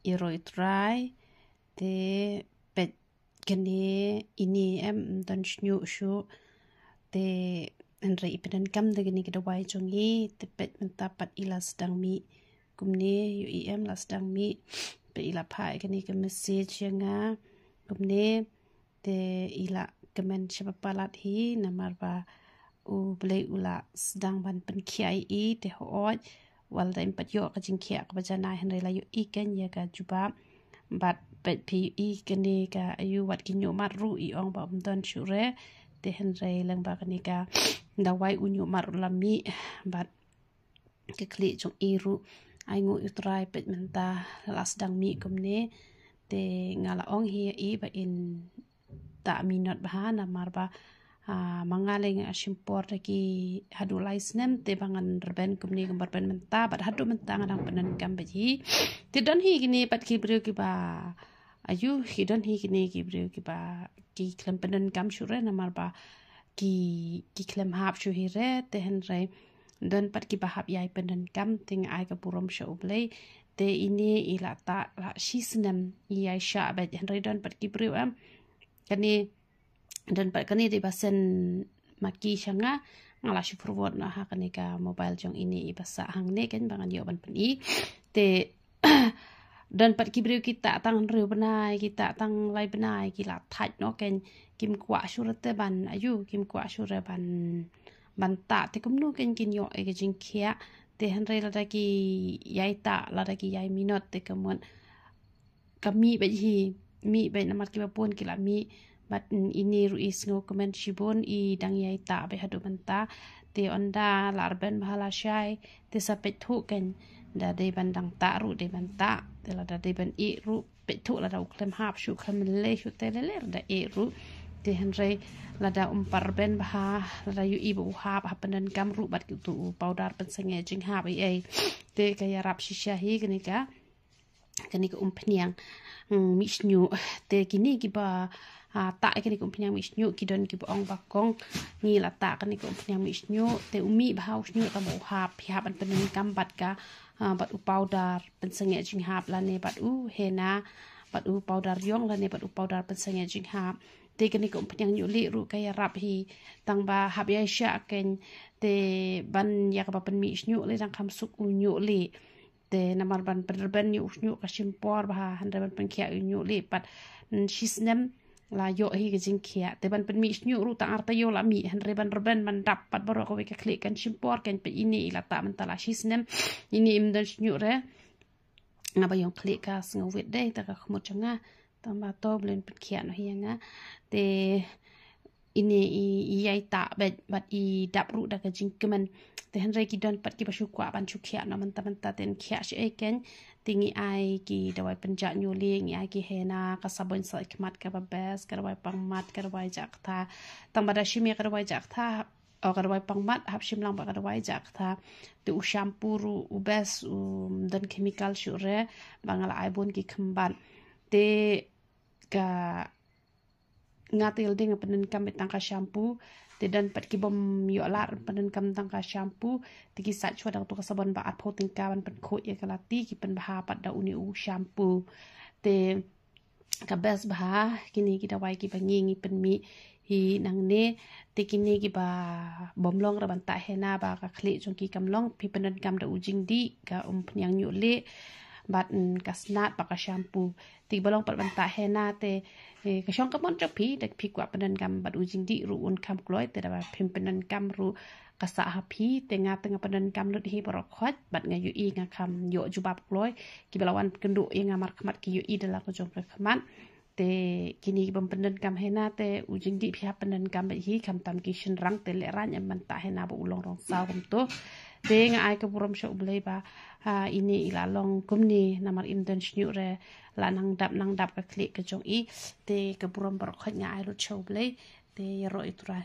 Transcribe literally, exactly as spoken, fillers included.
ïaroh ïa u Trai, te peit kane ine em don shñiuh shuh, te hynrei i pyndonkam da kane ka dawai jong i, te peit mynta pat i la sdang mih kumne, ïohi em la sdang mih, peit i la phah kane ka message ïa nga kumne, te i la kmen shaba palat hi, namar ba U Blei u la sdang ban pynkhiah ïa i, te hooid wat la dei pat ïoh ka jingkhiah kaba janai hynrei la ïohi kein ïa ka jubab. Bad peit phi ïohi kane ka ayu wat ki ñiuhmat ruh i ong ba um don shuh re, te hynrei lyngba kane ka dawai u ñiuhmat ruh la mih, bad ka khlieh jong i ruh, ai nguh ïa u Trai peit mynta la sdang mih kumne, te nga la ong hi ïa i ba in tah minot bha namar ba, ah, ma nga lei nga shim por da ki haduh lai snem, te ba ngan rben kumne kumba rben mynta, bad haduh mynta nga dang pyndonkam beit hi. Te don hi kine pat ki briew kiba, ayu, ki don hi kine ki briew kiba ki khlem pyndonkam shuh re namar ba ki, ki khlem hap shuh hi re, te hynrei don pat kiba hap ïai pyndonkam, te nga ai ka burom sha U Blei. Te ine i la tah la shi snem i ïai shah beit, hynrei don pat ki briew em, kane don pat kane dei ba send ma ki sha nga, nga la shu forward noh ha kane ka mobile jong ine i ba sah hangne kein ba ngan ïoh ban pyni. Te don pat ki briew ki tah tang hynriew bnai, ki tah tang lai bnai, ki la thait noh kein, kim kwah shuh re te ban, ayu, kim kwah shuh re ban, ban tah, te kumno kein kin ïoh ïa ka jingkhiah. Te hynrei lada ki ïai tah, lada ki ïai minot, te ka mut ka mih beit hi, mih beit namar kiba bun ki la mih. Bad, mm, ine ruh i sngewkmen shibun, i dang ïai tah beit haduh mynta. Te ynda la rben bha lashai, te sa peit thuh kein, da dei ban dang tah ruh dei ban tah, te lada dei ban ïeh ruh peit thuh, lada u khlem hap shuh, khlem lei shuh, te lei lei da ïeh ruh. Te hynrei lada um pat rben bha, lada ïohi ba u hap, hap pyndonkam ruh bad utu u powder pynsangeh jinghap ei ei, te ka ïarap shisha hi kane ka, kane ka umphniang, mm, mih shñiuh. Te kine kiba, ah, tah ïa kane ka umphniang mih shñiuh ki don kiba ong ba kong, ngi la tah kane ka umphniang mih shñiuh, te u mih bha u shñiuh tang ba u hap, phi hap ban pyndonkam bad ka, ah, bad u powder pynsangeh jinghap lane bad u henna, bad u powder ïong lane bad u powder pynsangeh jinghap. Te kane ka umphniang ñiuh lieh ruh ka ïarap hi, tang ba hap ïai shah kein, te ban ïa kaba pynmih shñiuh lei dang kham suk u ñiuh lieh. Te namar ban pynrben ïa u shñiuh ka shim por bha, hynrei ban pynkhiah ïa u ñiuh lieh pat, mm, shi snem la ïoh hi ka jingkhiah. Te ban pynmih shñiuh ruh tang ar taïew la mih, hynrei ban rben ban dap pat baroh kawei ka khlieh kan shim por kein, peit ine i la tah mynta la shi snem, ine im don shñiuh re. Nga ba ïong khlieh ka sngewwit dei, ta ka khmut jong nga, tang ba to Blei un pynkhiah noh hi ïa nga. Te ine i, i ïai tah beit bad i dap ruh da ka jingkmen. Te hynrei ki don pat kiba shu kwah ban shu khiah noh mynta mynta, te yn khiah shaei kein. Te ngi ai ki dawai pynjah ñiuh lieh, ngi ai ki henna, ka sabon sait khmat kaba best, ka dawai pangmat, ka dawai jah ktha. Tang ba da shim ïa ka dawai jah ktha, o, ka dawai pangmat, hap shim lang bad ka dawai jah ktha. Te u shampoo ruh u best, um don chemical shuh re, ba nga la ai bun ki khymbat. Te ka nga te ïa lade nga pyndonkam beit tang ka shampoo. Te don pat kibym ïoh lad pyndonkam tang ka shampoo, te ki sait shuwa da utu ka sabon ba arphew tyngka ban pynkhuid ïa ka lati, ki pynbha pat da une u shampoo. Te ka best bha kine ki dawai kiba ngi ngi pynmih hi nangne. Te kine kiba bym long re ban tah henna ba ka khlieh jong ki kam long, phi pyndonkam da u jingdih, ka umphniang ñiuh lieh, bad, mm, ka snat bad ka shampoo. Te ba long pat ban tah henna te, eh, ka shong ka mon jong phi, da phi kwah pyndonkam bad u jingdih ruh un kham kloi, te da ba phim pyndonkam ruh ka sah ha phi, te nga te nga pyndonkam lut hi baroh khoit, bad nga ïohi nga kham ïoh jubab kloi, kiba la wan kynduh ïa nga markhmat ki ïohi da la ka jong ka khmat. Te kine kibym pyndonkam henna te u jingdih phi hap pyndonkam beit hi, khamtam ki shynrang te lehraiñ em ban tah henna ba u long rong saw kumto. Te nga ai ka burom sha U Blei ba, ha, ine i la long kumne namar im don shñiuh re, la nang dap nang dap ka khlieh ka jong i. Te ka burom baroh khoit nga ai lut sha U Blei. Te ïaroh ïa u Trai.